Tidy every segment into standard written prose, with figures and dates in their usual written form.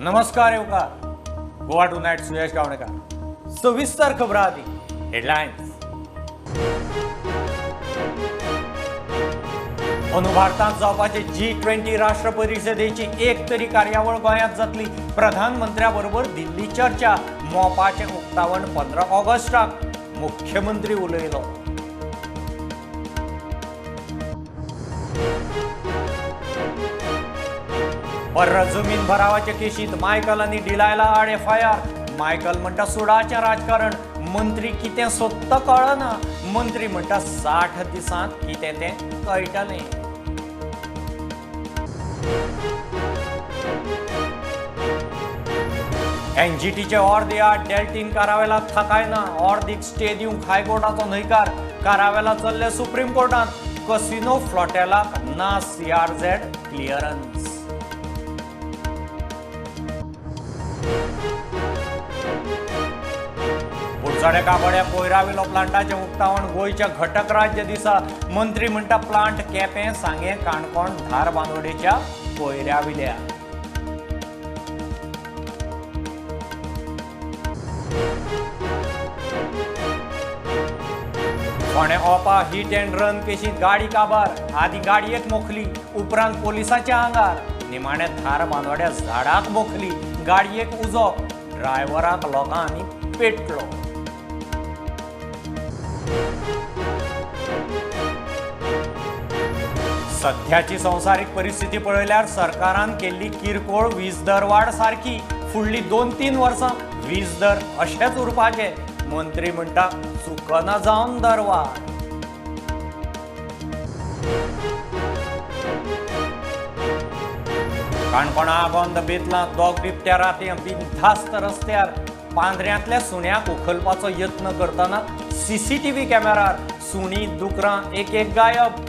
नमस्कार येवकार गोवा टुनायट सुयश गावणेकर. सविस्तर खबरां आदी हेडलायन्स. अंदू भारतांत जावपाचे G20 राष्ट्र परिशदेची एक तरी कार्यावळ गोंयांत जातली. प्रधानमंत्र्या बरोबर दिल्ली चर्चा. मोपाचें उक्तावण 15 ऑगस्टाक. मुख्यमंत्री उलयलो. परत जमीन भरावाचे केशींत मायकल आनी डिलायला आड एफआयआर. मायकल म्हणटा सुडाचें राजकारण. मंत्री कितें सोदता कळना. मंत्री म्हणटा 60 दिसांत कितें तें कळटलें. एनजीटीचे अर्दे आड डेल्टीन कारावेलाक थाकायना. अर्दीक स्टे दिवंक हायकोर्टाचो न्हयकार. कारावेला चल्ले सुप्रीम कोर्टांत. कसिनो फ्लॉटेलाक ना सीआरझेड क्लियरन्स. कुडचडे काकोड्या कोयरावेलो प्लांटाचें उक्तावण गोंयच्या घटक राज्य दिसा. मंत्री म्हणटा प्लांट केपें, सांगें, काणकोण, धारबांदोडेच्या कोयराविल्या. Ponda Opa hit and run केशींत गाडी काबार. आदीं गाडयेक मोखली, उपरांत पोलिसाच्या आंगार. निमाणें धारबांदोड्या झाडाक मोखली. गाडयेक उजो, ड्रायव्हराक लोकांनी पेटलो. सध्याची संवसारीक परिस्थिती पळयल्यार सरकारान केल्ली किरकोळ वीज दर वाड सारकी. फुडली 2-3 वर्सां वीज दर अशेच उरपाचे. मंत्री म्हणटा चुकना जावन दरवाड. काणकोणा आगोंद बेतलां दोग बिबट्या राती बिनधास्त रस्त्यार. पांदऱ्यांतल्या सुण्याक उखलपाचो यत्न करतना सीसीटीव्ही कॅमेरार सुणी दुकरां एक एक गायब.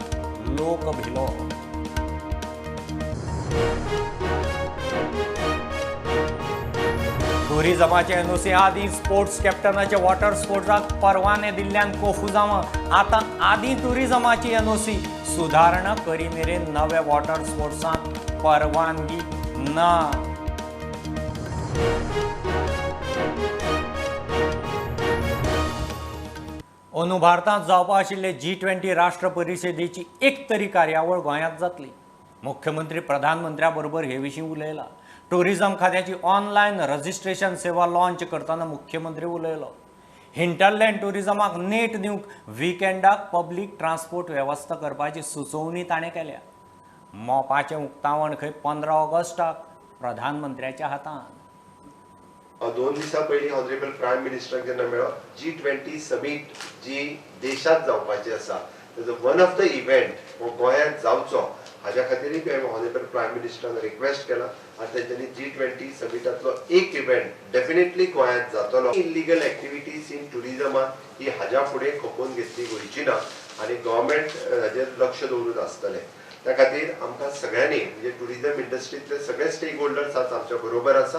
लोक भिलो. टुरिजमाचे एनओसी आदीं स्पोर्ट्स कॅप्टनाचे वॉटर स्पोर्ट्साक परवाने दिल्ल्यान कोफुजांवां. आतां आदीं टुरिजमाची एनओसी. सुदारणा करी मेरेन नवे वॉटर स्पोर्ट्सांक परवानगी ना. अंदू भारतांत जावपा आशिल्ले G20 राष्ट्र परिशदेची एक तरी कार्यावळ गोंयांत जातली. मुख्यमंत्री प्रधानमंत्र्या बरोबर हे विशीं उलयला. टुरिजम खात्याची ऑनलायन रजिस्ट्रेशन सेवा लॉन्च करतना मुख्यमंत्री उलयलो. हिंटरलँड टुरिजमाक नेट दिवंक विकेंडाक पब्लीक ट्रान्सपोर्ट वेवस्था करपाची सुचोवणी ताणें केल्या. मोपाचें उक्तावण खंय 15 ऑगस्टाक प्रधानमंत्र्याच्या हातान. 2 दिसां पयलीं ऑनरेबल प्रायम मिनिस्टराक जेन्ना मेळ्ळो, G20 summit जी देशांत जावपाची आसा तेजो वन ऑफ the event हो गोंयांत जावचो हाज्या खातीरूय हांवें ऑनरेबल प्रायम मिनिस्टरान रिक्वेस्ट केला आनी तेंच्यांनी G20 समिटांतलो एक इव्हेंट डेफिनेटली गोंयांत जातलो. इलिगल एक्टिविटीज इन टुरिजमान ही हाज्या फुडें खपोवन घेतली वयची ना आनी गव्हर्मेंट हाजेर लक्ष दवरून आसतलें. त्या खातीर आमकां सगळ्यांनी म्हणजे टुरिजम इंडस्ट्रींतले सगळे स्टेक होल्डर्स आज आमच्या बरोबर आसा,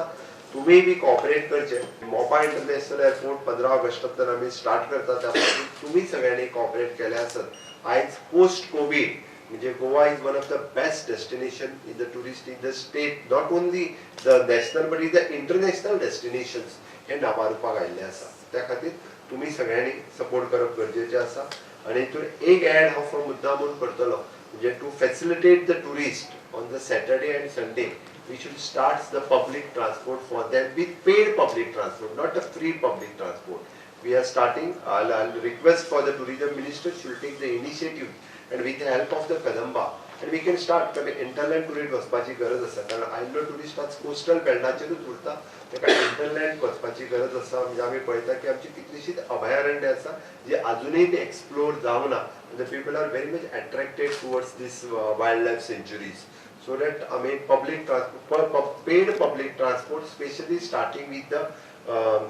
तुमी बी कॉपरेट करचे. मोपा इंटरनॅशनल एअरपोर्ट 15 ऑगस्टांतल्यान आमी स्टार्ट करता, त्या खातीर तुमी सगळ्यांनी कॉपरेट केलें आसत. आयज पोस्ट कोवीड म्हणजे Goa is one of the best destination in the tourist in the state, not only the national but is the international destinations हे नांवारूपाक आयिल्लें आसा. त्या खातीर तुमी सगळ्यांनी सपोर्ट करप गरजेचें आसा. आनी हितून एक एड हांव मुद्दा म्हूण करतलो म्हणजे to facilitate the tourist on the Saturday and Sunday, we should start the public transport for them with paid public transport, not a free public transport. We are starting, I'll request for the tourism minister should take the initiative and with the help of the Kadamba, and we can start. कारण इंटरलँड tourist वचपाची गरज आसा, कारण आयल्लो tourist आज coastal बेल्टाचेरूच उरता, ताका इंटरलँड वचपाची गरज आसा. म्हणजे आमी पळयता की आमची कितलीशीच अभयारण्य आसा जी आजुनूय बी एक्सप्लोर जावना. The people are very much attracted towards this wild life sanctuaries. So that I mean public transport, paid public transport, especially starting with the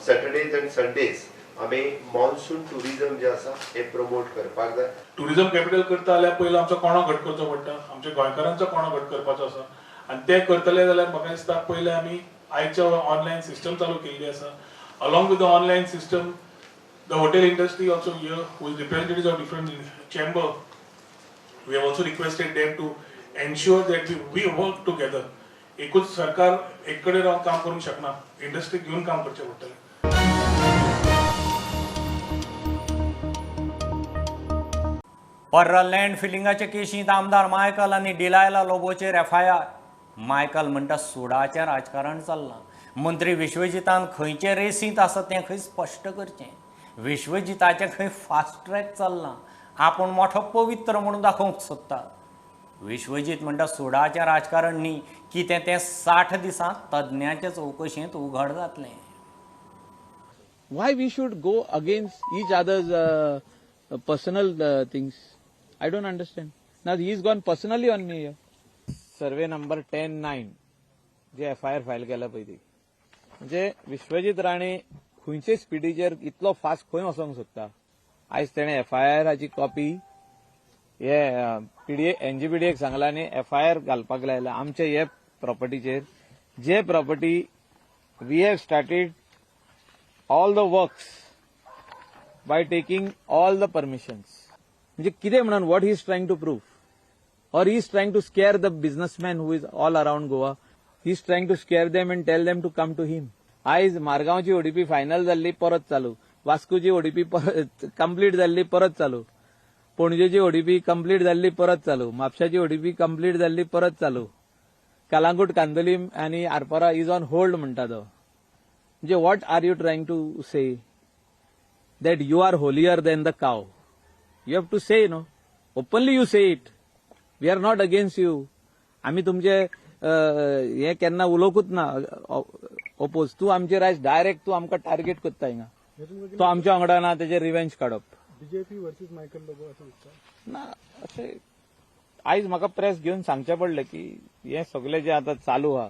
Saturdays and Sundays, आमी मॉन्सून टुरिजम जे आसा हे प्रमोट करपाक जाय. Tourism capital करता जाल्यार पयलो आमचो कोणो घट करचो पडटा, आमच्या गोंयकारांचो कोणो घट करपाचो आसा. आनी ते करतले जाल्यार म्हाका दिसता पयले आमी आयच्या ऑनलायन सिस्टम चालू केल्ली आसा. Along with the online system, the hotel industry also here, who is representatives of different chamber, we have also requested them to ensure that we work together. एकूच सरकार एक कडेन रावन काम करूंक शकना, इंडस्ट्रीक घेवन काम करचें पडटलें. पर्रा लँड फिलिंगाच्या केशींत आमदार मायकल आनी डिलायला लोबोचेर एफआयआर. मायकल म्हणटा सुडाचें राजकारण चल्लां. मंत्री विश्वजितान खंयचे रेसींत आसा तें खंय स्पश्ट करचें. विश्वजिताचें खंय फास्ट ट्रॅक चल्लां, आपूण मोठो पवित्र म्हणून दाखोवंक सोदता. विश्वजीत म्हणटा सुडाचें राजकारण न्ही, कितें तें 60 दिसांत तज्ञांचे चवकशेंत उघड जातलें. Why we should go against each other's personal things? I don't understand. Now he's gone personally on me here. Survey number 10-9 J F I R file केला पळय ती, म्हणजे विश्वजीत राणे खंयचे स्पिडीचेर इतलो फास्ट खंय वचोंक सोदता? आयज तेणें एफ I आराची कॉपी हे पीडीए एनजीपीडीएक सांगला आनी एफ I R घालपाक लायला आमचे हे प्रॉपर्टीचेर, जे property we have started all the works by taking all the permissions. म्हणजे कितें म्हणून what he is trying to prove, or he is trying to scare the businessman who is all around Goa? He is trying to scare them and tell them to come to him. आयज मारगांवची ODP final जाल्ली परत चालू, वास्कोची ODP complete जाल्ली परत चालू, पणजेची ODP complete जाल्ली परत चालू, म्हापशाची ओडीपी कंप्लीट जाल्ली परत चालू, कलांगूट कांदोलीम आनी आरपोरा is on hold म्हणटा तो. म्हणजे what are you trying to say? That you are holier than the cow? You have to say, no, openly you say it. We are not against you. आमी तुमचे हे केन्ना उलोवंकूच ना ओपोज. तूं आमचेर आयज डायरेक्ट तूं आमकां टार्गेट करता हिंगा. तो आमच्या वांगडा ना, तेजेर रिवेंज काडप. बीजेपी वर्सेस मायकल लोबो असं दिसता. ना, अशें आयज म्हाका प्रेस घेवन सांगचें पडलें की हें सगळें जें आतां चालू आहा,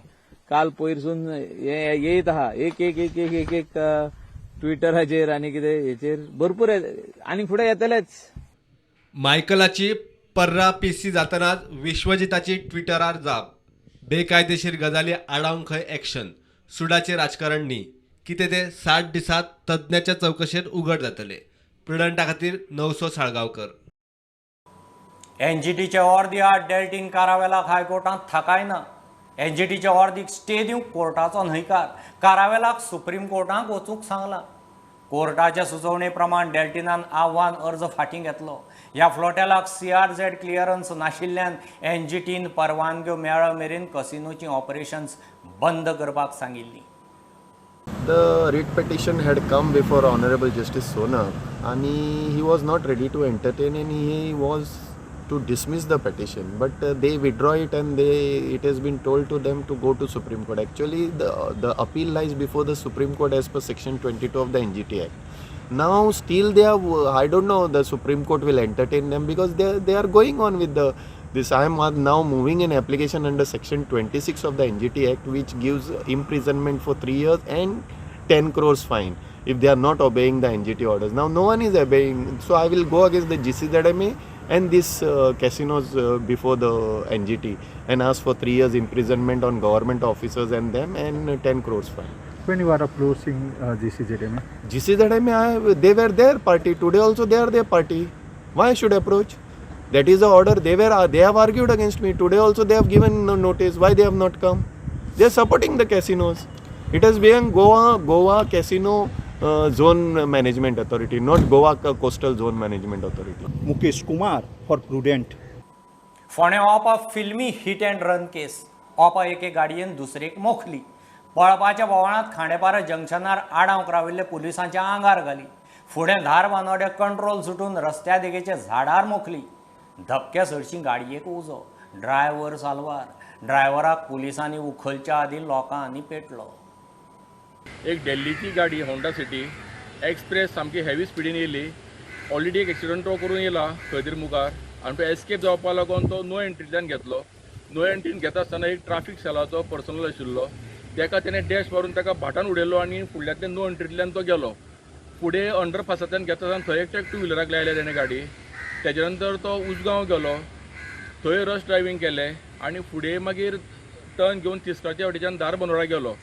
काल पयरसून हे येयत आहा, एक एक एक एक एक एक ट्विटराचेर आनी कितें हेचेर भरपूर आनी फुडें येतलेच. मायकलाची पर्रा पीसी जातनाच विश्वजिताची ट्विटरार जाप. बेकायदेशीर गजाली आडावंक खंय एक्शन, सुडाचें राजकारण न्ही, कितें तें 60 दिसांत तज्ञाच्या चवकशेंत उघड जातलें. प्रुडंटा खातीर नवसो साळगांवकर. एनजीटीचे ऑर्दी आड डेल्टीन कारावेलाक हायकोर्टांत थाकाय ना. एनजीटीच्या ऑर्दीक स्टे दिवंक कोर्टाचो न्हयकार. कारावेलाक सुप्रीम कोर्टांत वचूंक सांगलां. कोर्टाच्या सुचोवणे प्रमाण डेल्टिनान आव्हान अर्ज फाटीं घेतलो. ह्या फ्लोटेलाक सीआरझेड क्लियरन्स नाशिल्ल्यान एनजीटीन परवानग्यो मेळ मेरेन कसिनोची ऑपरेशन्स बंद करपाक सांगिल्ली. The writ petition had come before Honorable Justice Sonak and he was not ready to entertain and he was to dismiss the petition, but they withdraw it and they it has been told to them to go to Supreme Court. Actually, the appeal lies before the Supreme Court as per section 22 of the NGT Act. Now still they are, I don't know, the Supreme Court will entertain them because they are going on with the this. I am now moving an application under section 26 of the NGT Act, which gives imprisonment for 3 years and 10 crores fine if they are not obeying the NGT orders. Now no one is obeying, so I will go against the GCZMA and this casinos before the NGT and ask for 3 years imprisonment on government officers and them and 10 crores fine. When you are approaching GCZMA? GCZMA, they were their party. Today also they are their party. Why I should approach? That is the order. They have argued against me. Today also they have given no notice. Why they have not come? They are supporting the casinos. It has been Goa Casino Zone Management Authority, not Goa Coastal Zone Management Authority. Mukesh Kumar for Prudent. Ponda Opa filmi hit and run case. Opa एके गाडयेन दुसरेक मोखली. पळपाच्या बोवाळांत खांडेपारा जंक्शनार आडावंक राविल्ले पुलिसांच्या आंगार घाली. फुडें धारबांदोड्या control सुटून रस्त्या देगेच्या झाडार मोखली. धपक्या सरशीं गाडयेक उजो. ड्रायव्हर साल्वार. ड्रायव्हराक पुलिसांनी उखलच्या आदीं लोकांनी पेटलो. एक दिल्लीची गाडी होंडा सिटी एक्सप्रेस सामकी हेवी स्पिडीन येयली. ऑलरेडी एक एक्सिडंट तो करून येयला खंय तरी मुखार आनी तो एस्केप जावपा लागून तो नो एंट्रींतल्यान घेतलो. नो एंट्रीन घेता आसतना एक ट्राफीक सेलाचो पर्सनल आशिल्लो, तेका तेणें डॅश मारून तेका भाटान उडयलो आनी फुडल्यांतल्यान नो एंट्रींतल्यान तो गेलो. फुडें अंडरपासांतल्यान घेता आसतना थंय एकट्याक टू व्हिलराक लायले तेणें गाडी. तेजे नंतर तो उजगांव गेलो, थंय रश ड्रायव्हींग केलें आनी फुडें मागीर टर्न घेवन तिस्काच्या वटेच्यान धारबांदोडा गेलो.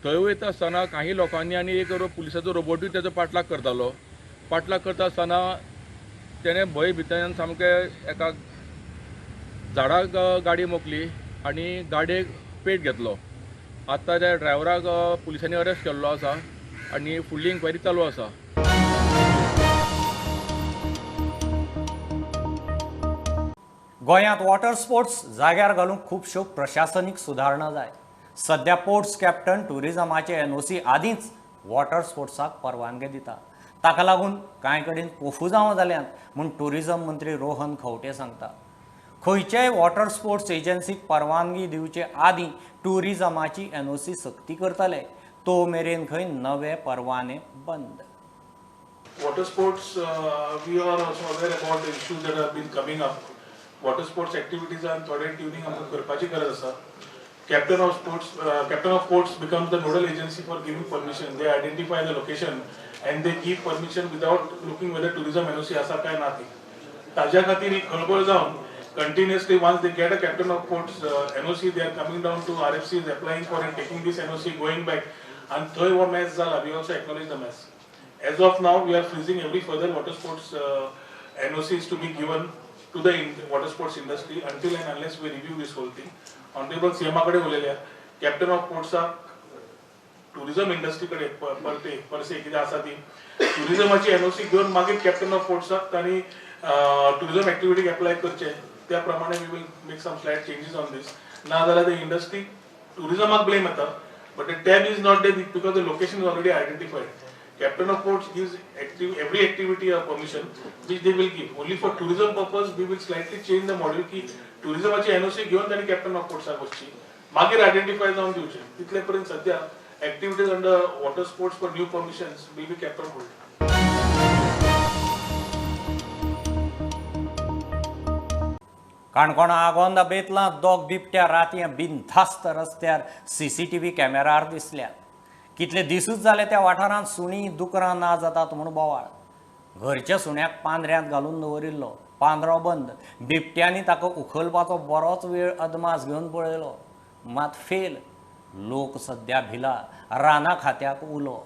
थंय वयता आसतना काही लोकांनी आनी एक पुलिसाचो रोबोटूय तेजो पाठलाग करतालो. पाठलाग करता आसतना तेणें भंय भितर सामकें एका झाडाक गाडी मोखली आनी गाडयेक पेट घेतलो. आतां त्या ड्रायव्हराक पुलिसांनी अरेस्ट केल्लो आसा आनी फुडली इन्क्वायरी चालू आसा. गोंयांत वॉटर स्पोर्ट्स जाग्यार घालूंक खुबश्यो प्रशासनीक सुदारणा जाय. सध्या पोर्ट्स कॅप्टन ट्युरिजमाचे एनओसी आदींच वॉटर स्पोर्ट्साक परवानगी दिता. ताका लागून कांय कडेन कोफुजांवां जाल्यांत म्हूण ट्युरिजम मंत्री रोहन खंवटे सांगता. खंयच्याय वॉटर स्पोर्ट्स एजन्सीक परवानगी दिवचे आदीं ट्युरिजमाची एनओसी सक्ती करतले. तो मेरेन खंय नवे परवाने बंद. Water sports, we are also aware about the issues that have been coming up. Water sports activities and थोडे ट्युनिंग आमकां करपाची गरज आसा. Captain of ports becomes the nodal agency for giving permission. They identify the location and they give permission without looking whether tourism NOC आसा काय ना ती. ताज्या खातीर ही खळबळ जावन continuously once they get a captain of ports NOC, they are coming down to RFCs, applying for and taking this NOC, going back. आनी थंय हो मॅस जाला. We also acknowledge the mess. As of now, we are freezing every further water sports NOCs to be given to the water sports industry until and unless we review this whole thing. Honorable CM कडे उलयल्या, captain of पोर्ट्साक tourism industry कडेन परते परसे कितें आसा ती टुरिझमाची NOC घेवन मागीर captain of पोर्ट्साक तांणी tourism एक्टिविटीक apply करचें. त्या प्रमाणे we will make some slight changes on this. ना जाल्यार the industry टुरिझमाक ब्लेम येता, but the tab is not there because the location is already identified. Captain of Ports gives every activity a permission which they will give. Only for tourism purpose we will slightly change the model की टुरिझमाची NOC घेवन तांणी captain of पोर्ट्साक वचची, मागीर identify जावन दिवचें. तितले पर्यंत सद्या activities under water sports for new permissions will be kept on hold. Canacona Agonda बेतलां दोग बिबट्या रातयां बिनधास्त रस्त्यार सीसीटीव्ही कॅमेरार दिसल्यात. कितले दिसूच जाले त्या वाठारांत सुणीं दुकरां ना जातात म्हूण बोवाळ. घरच्या सुण्याक पांदऱ्यांत घालून दवरिल्लो, पांदरो बंद. बिबट्यांनी ताका उखलपाचो बरोच वेळ अदमास घेवन पळयलो, मात फेल. लोक सद्या भिला. राना खात्याक उलो.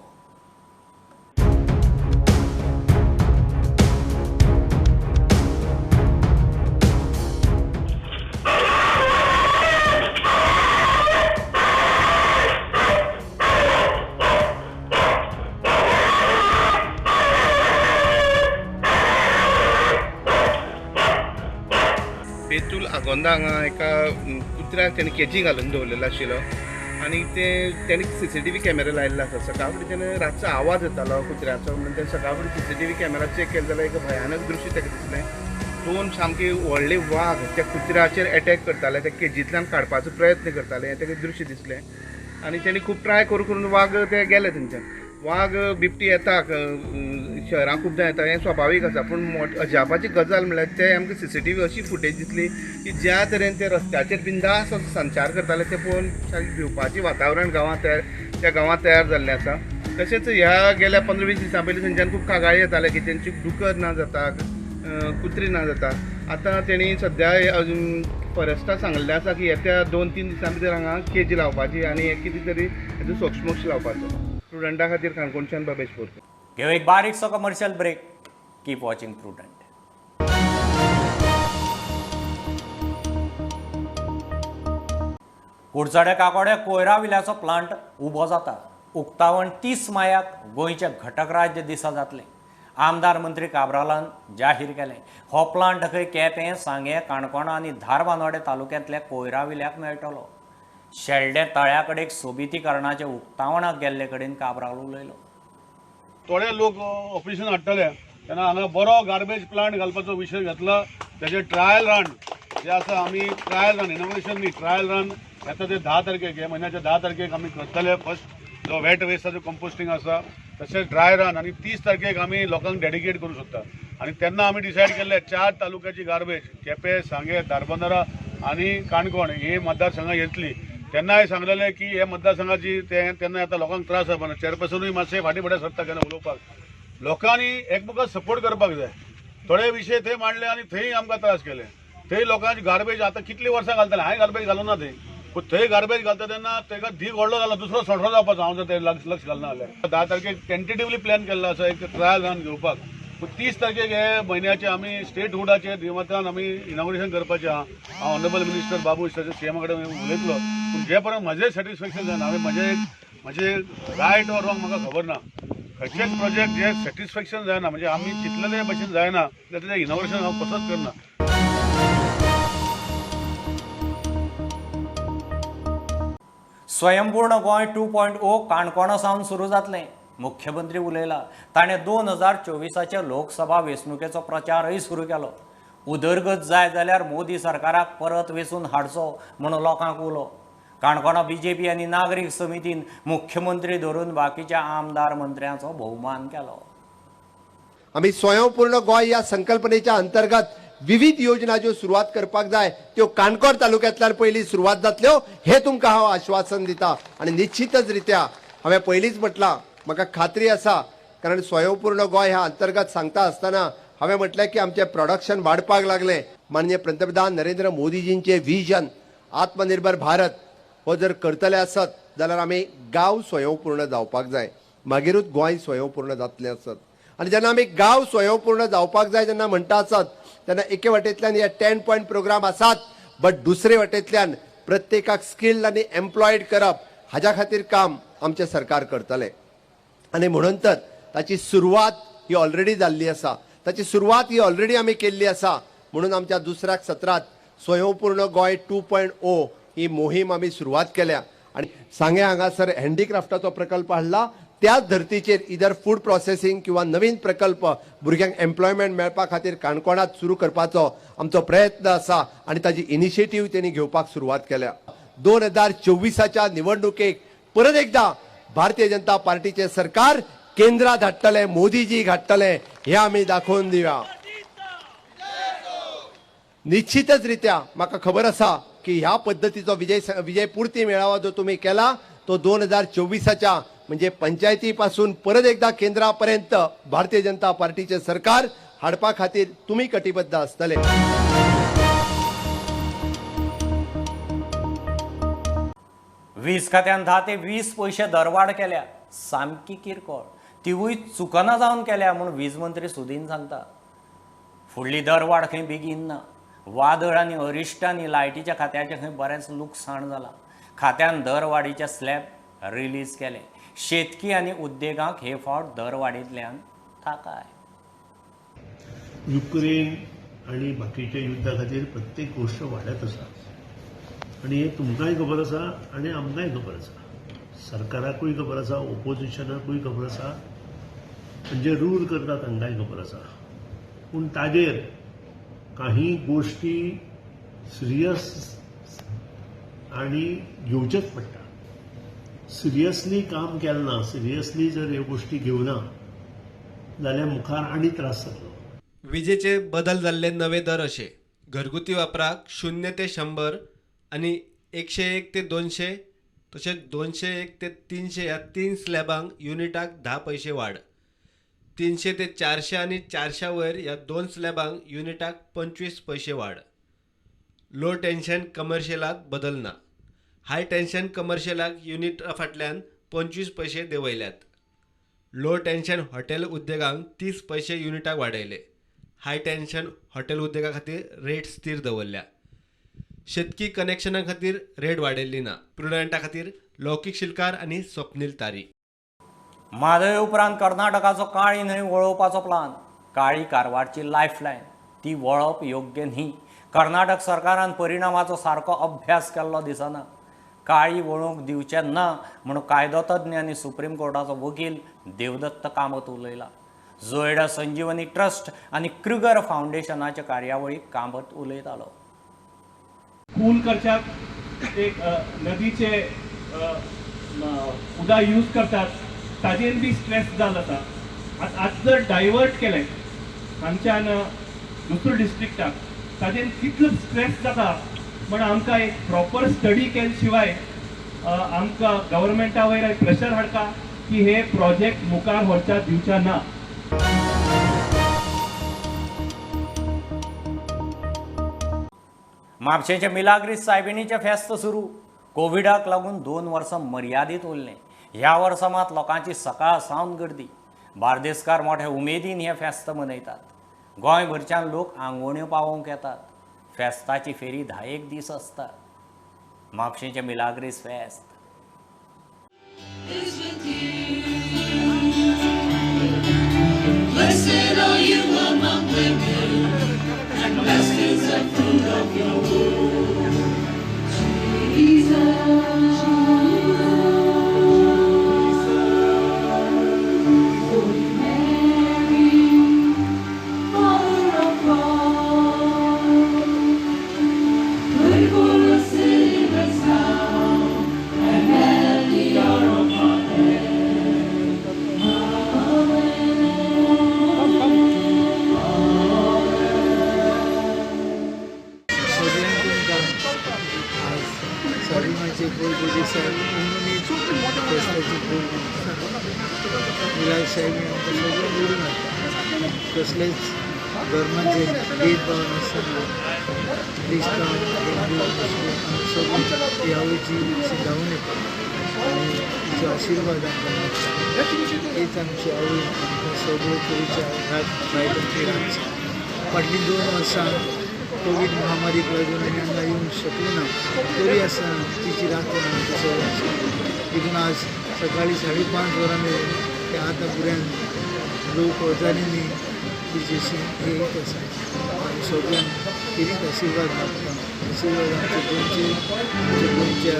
बेतूल आगोंदा हांगा एका कुत्र्याक तेणी केजी घालून दवरलेलो आशिल्लो आनी ते तेणी सीसीटीव्ही कॅमेरा लायिल्लो आसा. सकाळ फुडें तेणें रातचो आवाज येतालो कुत्र्याचो म्हणून तेणें सकाळ फुडें सीसीटीव्ही कॅमेरा चॅक केलो जाल्यार एक भयानक दृश्य ताका दिसलें. दोन सामके व्हडले वाग त्या कुत्र्याचेर एटॅक करताले, त्या केजींतल्यान काडपाचो प्रयत्न करताले, हें ताका दृश्य दिसलें. आनी तेणी खूब ट्राय करून करून वाग ते गेले थंयच्यान. वाग बिबटी येता शहरां खुबदां येता हें स्वाभावीक आसा, पूण अजापाची गजाल म्हणल्यार ते आमकां सीसीटीव्ही अशी फुटेज दिसली की ज्या तरेन ते रस्त्याचेर बिंदास असो संचार करताले ते पळोवन सारकें भिवपाचें वातावरण गांवांत तयार त्या गांवांत तयार जाल्लें आसा. तशेंच ह्या गेल्या 15-20 दिसां पयलीं थंयच्यान खूब कागाळी येताले की तेंची दुकर ना जाता, कुत्री ना जाता. आतां तेणी सद्या फॉरेस्टाक सांगलें आसा की येत्या 2-3 दिसां भितर हांगा केजी लावपाची आनी कितें तरी हेजो सोक्षमोक्ष लावपाचो. प्रुडंटा खातीर काणकोणच्यान बाबेश बोरकर. घेऊ एक बारीकसो commercial break. Keep watching Prudent. Kudchade Kakoda कोयरा विल्याचो प्लांट उबो जाता. उक्तावण 30 मायाक गोंयच्या घटक राज्य दिसा जातलें. आमदार मंत्री काब्रालान जाहीर केलें. हो प्लांट खंय केपें, सांगें, काणकोणा आनी धारबांदोडें तालुक्यांतल्या कोयरा विल्याक मेळटलो. शेल्डें तळ्या कडेन सोबितीकरणाच्या उक्तावणाक गेल्ले कडेन काब्राल उलयलो. थोडे लोक ऑफिसान हाडटले तेन्ना हांगा बरो गार्बेज प्लांट घालपाचो विशय घेतला. तेजे ट्रायल रन जे आसा, आमी ट्रायल रन इनोग्रेशन न्ही, ट्रायल रन येता ते 10 तारखेक, ह्या म्हयन्याच्या 10 तारखेक आमी करतले. फर्स्ट जो वेट वेस्टाचो कंपोस्टींग आसा, तशेंच ड्राय रन आनी 30 तारखेक आमी लोकांक डेडिकेट करूं शकता. आनी तेन्ना आमी डिसायड केल्ले 4 तालुक्याची गार्बेज केपें, सांगें, धारबांदरा आनी काणकोण ही मतदारसंघां येतली. तेन्नाय सांगलेलें की हे मतदारसंघाची ते तेन्ना आतां लोकांक त्रास जावपा ना. चेअरपर्सनूय मातशें फाटीं फुडें सरता केन्ना उलोवपाक. लोकांनी एकमेकाक सपोर्ट करपाक जाय. थोडे विशय थंय मांडले आनी थंय आमकां त्रास केले. थंय लोकांची गार्बेज आतां कितलीं वर्सां घालताले, हांवें गार्बेज घालूं ना थंय, पूण थंय गार्बेज घालता तेन्ना ताका धीक व्हडलो जाला, दुसरो सोंसो जावपाचो. हांव जर ते लक्ष घालना जाल्यार 10 तारखेक टेंटेटिवली प्लॅन केल्लो आसा एक ट्रायल रन घेवपाक. पूण 30 तारखेक हे म्हयन्याचे आमी स्टेटहुडाचे निमतान आमी इनॉग्रेशन करपाचें आहा. हांव ऑनरेबल मिनिस्टर बाबू सीएमा कडेन उलयतलो, पूण जे पर्यंत म्हजें सॅटिस्फॅक्शन जायना, हांवें म्हजें रायट ऑर रॉंग म्हाका खबर ना, खंयचेच प्रोजेक्ट जे सॅटिस्फॅक्शन जायना म्हणजे आमी चिंतलेले भशेन जायना जाल्यार तेजें इनॉग्रेशन हांव कसोच करना. स्वयंपूर्ण गोंय 2.0 काणकोणा सावन सुरू जातलें, मुख्यमंत्री उलयला. ताणें 2024 लोकसभा वेंचणुकेचो प्रचारय सुरू केलो. उदरगत जाय जाल्यार मोदी सरकाराक परत वेंचून हाडचो म्हूण लोकांक उलो. काणकोणा बीजेपी आनी नागरीक समितीन मुख्यमंत्री धरून बाकीच्या आमदार मंत्र्यांचो भोवमान केलो. आमी स्वयंपूर्ण गोंय ह्या संकल्पनेच्या अंतर्गत विविध योजना ज्यो सुरवात करपाक जाय त्यो काणकोण तालुक्यांतल्यान पयली सुरवात जातल्यो हे तुमकां हांव आश्वासन दिता. आनी निश्चितच रित्या हांवें पयलींच म्हटलां, म्हाका खात्री आसा, कारण स्वयंपूर्ण गोंय ह्या अंतर्गत सांगता आसतना हांवें म्हटलें की आमचें प्रोडक्शन वाडपाक लागलें. माननीय पंतप्रधान नरेंद्र मोदीजींचें विजन आत्मनिर्भर भारत हो जर करतले आसत जाल्यार आमी गांव स्वयंपूर्ण जावपाक जाय, मागीरूच गोंय स्वयंपूर्ण जातलें आसत. आनी जेन्ना आमी गांव स्वयंपूर्ण जावपाक जाय जेन्ना म्हणटा आसत तेन्ना एके वटेंतल्यान हे 10 पॉयंट प्रोग्राम आसात, बट दुसरे वटेंतल्यान प्रत्येकाक स्किल्ड आनी एम्प्लॉयड करप हाज्या खातीर काम आमचें सरकार करतलें. आनी म्हणून तर ताची सुरवात ही ऑलरेडी जाल्ली आसा, ताची सुरवात ही ऑलरेडी आमी केल्ली आसा. म्हणून आमच्या दुसऱ्या सत्रांत स्वयंपूर्ण गोंय 2.0 ही मोहीम आमी सुरवात केल्या. आनी सांगें हांगासर हँडीक्राफ्टाचो प्रकल्प हाडला, त्याच धर्तीचेर इधर फूड प्रोसेसिंग किंवा नवीन प्रकल्प भुरग्यांक एम्प्लॉयमेंट मेळपा खातीर काणकोणांत सुरू करपाचो आमचो प्रयत्न आसा आनी ताजी इनिशिएटीव तेणी घेवपाक सुरवात केल्या. 2024 निवडणुकेक परत एकदा भारतीय जनता पार्टीचे सरकार केंद्रात धाडटले, मोदीजी घाडटले हे आमी दाखोवन दिया. निश्चितच रित्या म्हाका खबर आसा की ह्या पद्दतीचो विजय पुर्ती मेळावा जो तुमी केला तो 2024 म्हणजे पंचायती पासून परत एकदा केंद्रापर्यंत भारतीय जनता पार्टीचे सरकार हाडपा खातीर तुमी कटिबद्ध आसतले. वीज खात्यान 10 ते 20 पयशे दरवाड केल्या, सामकी किरकोळ, तिवूय चुकना जावन केल्या म्हूण वीज मंत्री सुदीन सांगता. फुडली दरवाड खंय बेगीन ना. वादळ आनी अरिश्टांनी लायटीच्या खात्याचें खंय बरेंच लुकसाण जालां. खात्यान दरवाडीचे स्लॅब रिलीज केले. शेतकी आनी उद्देगांक हे फावट दरवाडींतल्यान थाकाय. युक्रेन आनी बाकीच्या युद्धा खातीर प्रत्येक गोश्ट वाडत आसा आनी हें तुमकांय खबर आसा आनी आमकांय खबर आसा, सरकाराकूय खबर आसा, ओपोजिशनाकूय खबर आसा, म्हणजे रूल करता तांकांय खबर आसा. पूण ताजेर काही गोश्टी सिरियस आनी घेवचेच पडटा. सिरियसली काम केलें ना, सिरियसली जर ह्यो गोश्टी घेवना जाल्यार मुखार आनी त्रास जातलो. विजेचे बदल जाल्ले नवे दर अशे: घरगुती वापराक 0 ते 100 आनी 101 ते 200 तशेंच 201 ते 300 ह्या 3 स्लॅबांक युनिटाक 10 पयशे वाड, 300 ते 400 आनी 400 वयर ह्या 2 स्लॅबांक युनिटाक 25 पयशे वाड. लो टेन्शन कमर्शियलाक बदल ना, हाय टेन्शन कमर्शियलाक युनिटा फाटल्यान 25 पयशे देंवयल्यात. लो टेन्शन हॉटेल उद्देगांक 30 पयशे युनिटाक वाडयले. हाय टेन्शन हॉटेल उद्देगा खातीर रेट स्थिर दवरल्या. शेतकी कनेक्शना खातीर रेट वाडयल्ली ना. प्रुडंटा खातीर लौकीक शिलकार आनी स्वप्नील तारी. म्हादय उपरांत कर्नाटकाचो काळी न्हंय वळोवपाचो प्लान. काळी कारवारची लायफलायन, ती वळप योग्य न्ही. कर्नाटक सरकारान परिणामाचो सारको अभ्यास केल्लो दिसना. काळी वळोवंक दिवचें ना म्हूण कायदो तज्ञ आनी सुप्रीम कोर्टाचो वकील देवदत्त कामत उलयला. जोयडा संजीवनी ट्रस्ट आनी क्रुगर फावंडेशनाच्या कार्यावळीक कामत उलयतालो. कूल करच्याक एक नदीचे उदक यूज करतात, ताजेर बी स्ट्रेस जाल जाता. आतां जर डायवर्ट केलें हांगच्यान दुसऱ्या डिस्ट्रिक्टाक ताजेर कितलो स्ट्रेस जाता म्हण आमकां एक प्रॉपर स्टडी केले शिवाय आमकां गव्हर्मेंटा वयर प्रेशर हाडटा की हे प्रोजेक्ट मुखार व्हरच्या दिवच्या ना. म्हापशेंच्या मिलाग्रीस सायबिणीचें फेस्त सुरू. कोविडाक लागून 2 वर्सां मर्यादीत उरलें. ह्या वर्सा मात लोकांची सकाळ सावन गर्दी. बार्देसकार मोठ्या उमेदीन हें फेस्त मनयतात. गोंयभरच्यान लोक आंगवण्यो पावोवंक येतात. फेस्ताची फेरी 10 दीस आसता. म्हापशेंचें मिलाग्रीस फेस्त. Blessed are you among women, and blessed is the fruit of your womb, Jesus. Holy Mary, Mother of God, pray for us sinners now and at the hour of our death. सगळ्यांक तुमकां आज सारीमाचे बोल फेस्ताची बोल मिलाद साहेब आमकां सगळें जोडून हाडटा. कसलेच धर्माचे भेदभाव नासतना क्रिस्तांव हिंदू मुस्लीम आमी सगळीं ही आवयची धांवून येता आनी तिचो आशिर्वाद आमकां मेळटा. हीच आमची आवय आमकां सगळे तरेच्या रात बायलांची रात. फाटलीं 2 वर्सां कोवीड महामारीक लागून आमी हांगा येवंक शकले ना, तरी आसतना तिची राखण आमकां सगळ्यांक आसा. देखून आज सकाळीं 5:30 वरां मेरेन ते आतां पर्यंत लोक हजारांनी तिची येयत आसा. आनी सगळ्यांक तिरीच आशिर्वाद मागता. आशिर्वाद आमचे गोंयचे, आमच्या गोंयच्या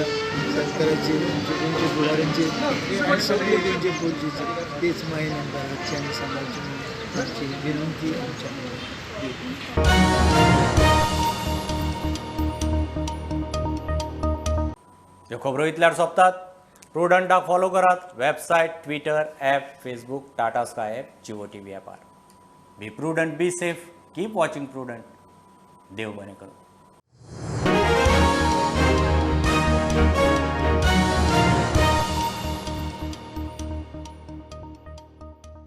सरकाराचेर, आमच्या गोंयच्या फुडाऱ्यांचेर आनी सगळे गोंयचे पोलचेचेर तेच मायेन आमकां राखचें आनी सांबाळचें म्हणून आमची विनंती आमच्या. ह्यो खबरो इतल्यार सोंपतात. प्रुडंटाक फॉलो करात. Website, Twitter, app, Facebook, Tata Sky app, Jio TV ॲपार. Be prudent, be safe, keep watching Prudent. देव बरें करूं.